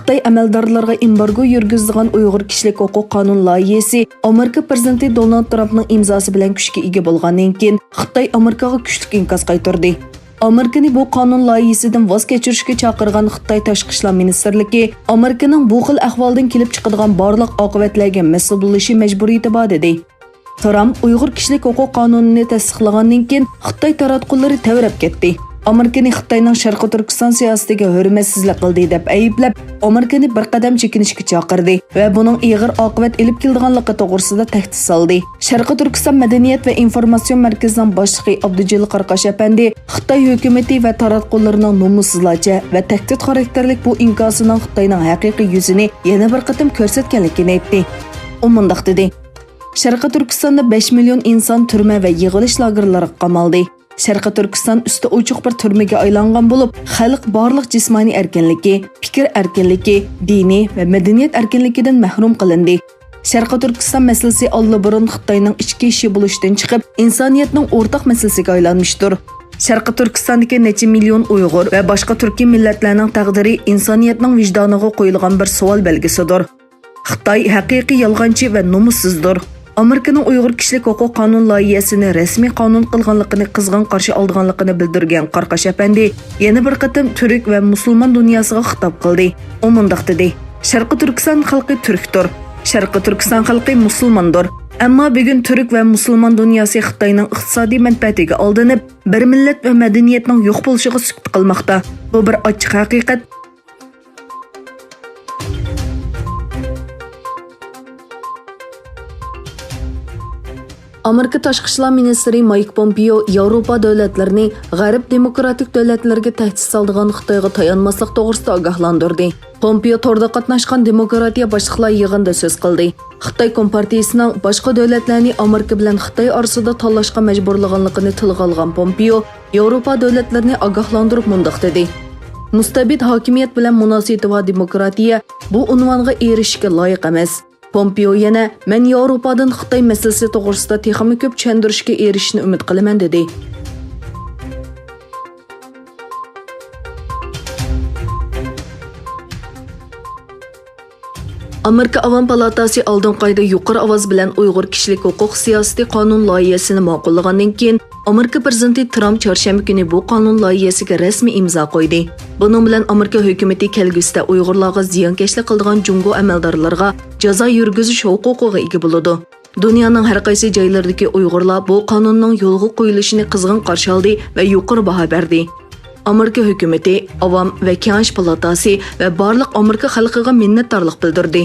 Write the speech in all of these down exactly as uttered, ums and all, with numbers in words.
خىتاي ئەمەلدارلىرىغا ئېمبارگو يۈرگۈزىدىغان ئۇيغۇر كىشىلىك ھوقۇق قانۇن لايىھىسى ئامېرىكا پىرېزىدېنتى دونالد ترامپنىڭ ئىمزاسى بىلەن كۈچكە ئىگە بولغاندىن كېيىن، خىتاي ئامېرىكىغا كۈچلۈك ئىنكاس قايتۇردى. ئامېرىكىنى بۇ قانۇن لايىھىسىدىن ۋاز كەچۈرۈشكە چاقىرغان خىتاي تاشقى ئىشلار مىنىستىرلىكى ئامېرىكىنىڭ بۇ خىل ئەھۋالدىن كېلىپ چىقىدىغان بارلىق ئاقىۋەتلەرگە مەسئۇل بولۇشى مەجبۇرىيىتى بار، دېدى. ترامپ ئۇيغۇر كىشىلىك ھوقۇق قانۇنىنى تەستىقلىغاندىن كېيىن، خىتاي تاراتقۇلىرى تەۋرەپ كەتتى. ئامېرىكىنى خىتاينىڭ شەرقىي تۈركىستان سىياسىتىگە ھۆرمەتسىزلىك قىلدى دەپ ئەيىبلەپ، ئامېرىكىنى بىر قەدەم چېكىنىشكە چاقىردى ۋە بۇنىڭ ئېغىر ئاقىۋەت ئېلىپ كېلىدىغانلىقى توغرىسىدا تەھدىت سالدى. شەرقىي تۈركىستان مەدەنىيەت ۋە ئىنفورماتسىيون مەركىزىنىڭ باشلىقى ئابدۇجېلىل قاراقاش ئەپەندى خىتاي ھۆكۈمىتى ۋە تاراتقۇلىرىنىڭ نومۇسسىزلارچە ۋە تەھدىت خاراكتېرلىك بۇ ئىنكاسىنىڭ خىتاينىڭ ھەقىقىي يۈزىنى يەنە بىر قېتىم كۆرسەتكەنلىكىنى ئېيتتى. ئۇ مۇنداق دېدى: شەرقىي تۈركىستاندا بەش مىليون ئىنسان تۈرمە ۋە يىغىۋېلىش لاگېرلىرىغا قامالدى. شەرقىي تۈركىستان ئۈستى ئوچۇق بىر تۈرمىگە ئايلانغان بولۇپ، خەلق بارلىق جىسمانىي ئەركىنلىكى، پىكىر ئەركىنلىكى، دىنىي ۋە مەدەنىيەت ئەركىنلىكىدىن مەھرۇم قىلىندى. شەرقىي تۈركىستان مەسىلىسى ئاللىبۇرۇن خىتاينىڭ ئىچكى ئىشى بولۇشتىن چىقىپ، ئىنسانىيەتنىڭ ئورتاق مەسىلىسىگە ئايلانمىشتۇر. شەرقىي تۈركىستاندىكى نەچچە مىليون ئۇيغۇر ۋە باشقا تۈركىي مىللەتلەرنىڭ تەقدىرى ئىنسانىيەتنىڭ ۋىجدانىغا قويۇلغان بىر سوئال بەلگىسىدۇر. خىتاي ھەقىقىي يالغانچى ۋە نومۇسسىزدۇر. ئامېرىكىنىڭ ئۇيغۇر كىشىلىك ھوقۇق قانۇن لايىھەسىنى رەسمىي قانۇن قىلغانلىقىنى قىزغىن قارشى ئالىدىغانلىقىنى بىلدۈرگەن قاراقاش ئەپەندى يەنە بىر قېتىم تۈرك ۋە مۇسۇلمان دۇنياسىغا خىتاب قىلدى. ئۇ مۇنداق دېدى: شەرقىي تۈركىستان خەلقى تۈركتۇر. شەرقىي تۈركىستان خەلقى مۇسۇلماندۇر. ئەمما بۈگۈن تۈرك ۋە مۇسۇلمان دۇنياسى خىتاينىڭ ئىقتىسادىي مەنپەئەتىگە ئالدىنىپ، بىر مىللەت ۋە مەدەنىيەتنىڭ يوق بولۇشىغا سۈكۈت قىلماقتا. بۇ بىر ئاچچىق ھەقىقەت. ئامېرىكا تاشقى ئىشلار مىنىستىرى مايك پومپېيو ياۋروپا دۆلەتلىرىنى غەرب دېموكراتىك دۆلەتلىرىگە تەھدىت سالىدىغان خىتايغا تايانماسلىق توغرىسىدا ئاگاھلاندۇردى. پومپېيو توردا قاتناشقان دېموكراتىيە باشلىقلار يىغىنىدا سۆز قىلدى. خىتاي كومپارتىيىسىنىڭ باشقا دۆلەتلەرنى ئامېرىكا بىلەن خىتاي ئارىسىدا تاللاشقا مەجبۇرلىغانلىقىنى تىلغا ئالغان پومپېيو، ياۋروپا دۆلەتلىرىنى ئاگاھلاندۇرۇپ مۇنداق دېدى: مۇستەبىت ھاكىمىيەت بىلەن مۇناسىۋىتى بار دېموكراتىيە بۇ ئۇنۋانغا ئېرىشىشكە لايىق ئەمەس. پومپېيو يەنە، مەن ياۋروپادىن خىتاي مەسىلىسى توغرىسىدا تېخىمۇ كۆپ چۈشەندۈرۈشكە ئېرىشىشنى ئۈمىد قىلىمەن، دېدى. ئامېرىكا ئاۋام پالاتاسى ئالدىنقى ئايدا يۇقىرى ئاۋاز بىلەن ئۇيغۇر كىشىلىك ھوقۇق سىياسىتى قانۇن لايىھەسىنى ماقۇللىغاندىن كېيىن، ئامېرىكا پىرېزىدېنتى ترامپ چارشەنبە كۈنى بۇ قانۇن لايىھەسىگە رەسمىي ئىمزا قويدى. بۇنىڭ بىلەن ئامېرىكا ھۆكۈمىتى كەلگۈسىدە ئۇيغۇرلارغا زىيانكەشلىك قىلىدىغان جۇڭگو ئەمەلدارلىرىغا جازا يۈرگۈزۈش ھوقۇقىغا ئىگە بولىدۇ. دۇنيانىڭ ھەر قايسى جايلىرىدىكى ئۇيغۇرلار بۇ قانۇننىڭ يولغا قويۇلۇشىنى قىزغىن قارشى ئالدى ۋە يۇقىرى باھا بەردى. ئامېرىكا ھۆكۈمىتى، ئاۋام ۋە كېڭەش پالاتاسى ۋە بارلىق ئامېرىكا خەلقىغا مىننەتدارلىق بىلدۈردى.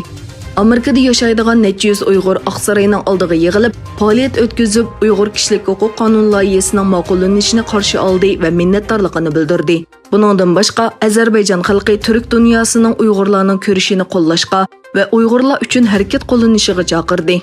ئامېرىكىدا ياشايدىغان نەچچە يۈز ئۇيغۇر ئاقساراينىڭ ئالدىغا يىغىلىپ، پائالىيەت ئۆتكۈزۈپ، ئۇيغۇر كىشىلىك ھوقۇق قانۇن لايىھەسىنىڭ ماقۇللىنىشىنى قارشى ئالدى ۋە مىننەتدارلىقىنى بىلدۈردى. بۇنىڭدىن باشقا، ئەزەربەيجان خەلقى تۈرك دۇنياسىنىڭ ئۇيغۇرلارنىڭ كۈرىشىنى قوللاشقا ۋە ئۇيغۇرلار ئۈچۈن ھەرىكەت قوللىنىشىغا چاقىردى.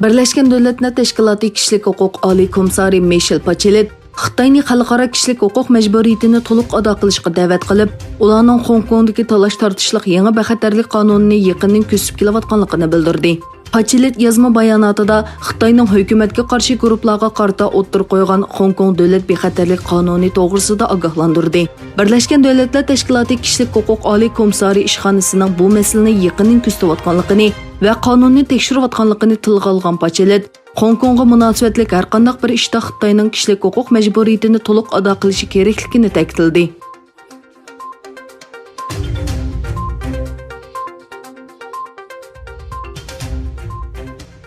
بىرلەشكەن دۆلەتلەر تەشكىلاتى كىشىلىك ھوقۇق ئالىي كومىسسارى مىشېل پاچېلېت خىتاينى خەلقئارا كىشىلىك ھوقۇق مەجبۇرىيىتىنى تولۇق ئادا قىلىشقا دەۋەت قىلىپ، ئۇلارنىڭ خوڭكوڭدىكى تالاش-تارتىشلىق يېڭى بىخەتەرلىك قانۇنىنى يېقىندىن كۆسۈپ كېلىۋاتقانلىقىنى بىلدۈردى. پاچېلېت يازما باياناتىدا خىتاينىڭ ھۆكۈمەتكە قارشى گۇرۇپپىلارغا قارىتا ئوتتۇرىغا قويغان خوڭكوڭ دۆلەت بىخەتەرلىك قانۇنى توغرىسىدا ئاگاھلاندۇردى. بىرلەشكەن دۆلەتلەر تەشكىلاتى كىشىلىك ھوقۇق ئالىي كومىسسارى ئىشخانىسىنىڭ بۇ مەسىلىنى يېقىندىن كۆزىتىۋاتقانلىقىنى ۋە قانۇننى تەكشۈرۈۋاتقانلىقىنى تىلغا ئالغان پاچېلېت، خوڭكوڭغا مۇناسىۋەتلىك ھەرقانداق بىر ئىشتا خىتاينىڭ كىشىلىك ھوقۇق مەجبۇرىيىتىنى تولۇق ئادا قىلىشى كېرەكلىكىنى تەكىتلىدى.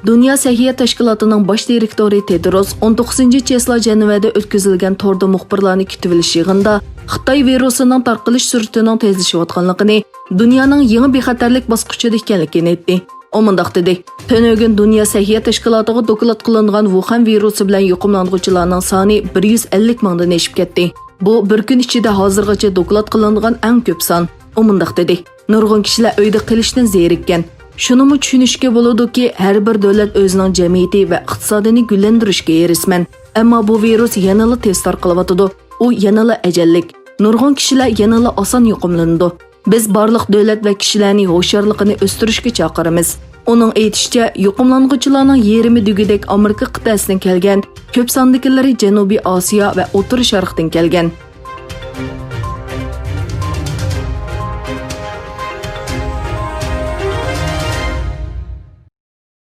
دۇنيا سەھىيە تەشكىلاتىنىڭ باش دىرېكتورى تېدروس ئون توققۇزىنچى چېسلا جەنۋەدە ئۆتكۈزۈلگەن توردا مۇخبىرلارنى كۈتۈۋېلىش يىغىنىدا خىتاي ۋىرۇسىنىڭ تارقىلىش سۈرئىتىنىڭ تېزلىشىۋاتقانلىقىنى، دۇنيانىڭ يېڭى بىخەتەرلىك باسقۇچىدا ئىكەنلىكىنى ئېيتتى. ئۇ مۇنداق دېدى: تۈنۈگۈن دۇنيا سەھىيە تەشكىلاتىغا دوكلات قىلىنغان ۋۇخەن ۋىرۇسى بىلەن يۇقۇملانغۇچىلارنىڭ سانى بىر يۈز ئەللىك مىڭدىن ئېشىپ كەتتى. بۇ بىر كۈن ئىچىدە ھازىرغىچە دوكلات قىلىنغان ئەڭ كۆپ سان. ئۇ مۇنداق دېدى: نۇرغۇن كىشىلەر ئۆيدە قېلىشتىن زېرىككەن. شۇنىمۇ چۈشىنىشكە بولىدۇكى، ھەر بىر دۆلەت ئۆزىنىڭ جەمئىيىتى ۋە ئىقتىسادىنى گۈللەندۈرۈشكە ھېرىسمەن. ئەمما بۇ ۋىرۇس يەنىلا تېز تارقىلىۋاتىدۇ. ئۇ يەنىلا ئەجەللىك. نۇرغۇن كىشىلەر يەنىلا ئاسان يۇقۇملىنىدۇ. بىز بارلىق دۆلەت ۋە كىشىلەرنى ھوشيارلىقىنى ئۆستۈرۈشكە چاقىرىمىز. ئۇنىڭ ئېيتىشىچە، يۇقۇملانغۇچىلارنىڭ يېرىمى دېگۈدەك ئامېرىكا قىتئەسىدىن كەلگەن، كۆپ ساندىكىلىرى جەنۇبىي ئاسىيا ۋە ئوتتۇرا شەرقتىن كەلگەن.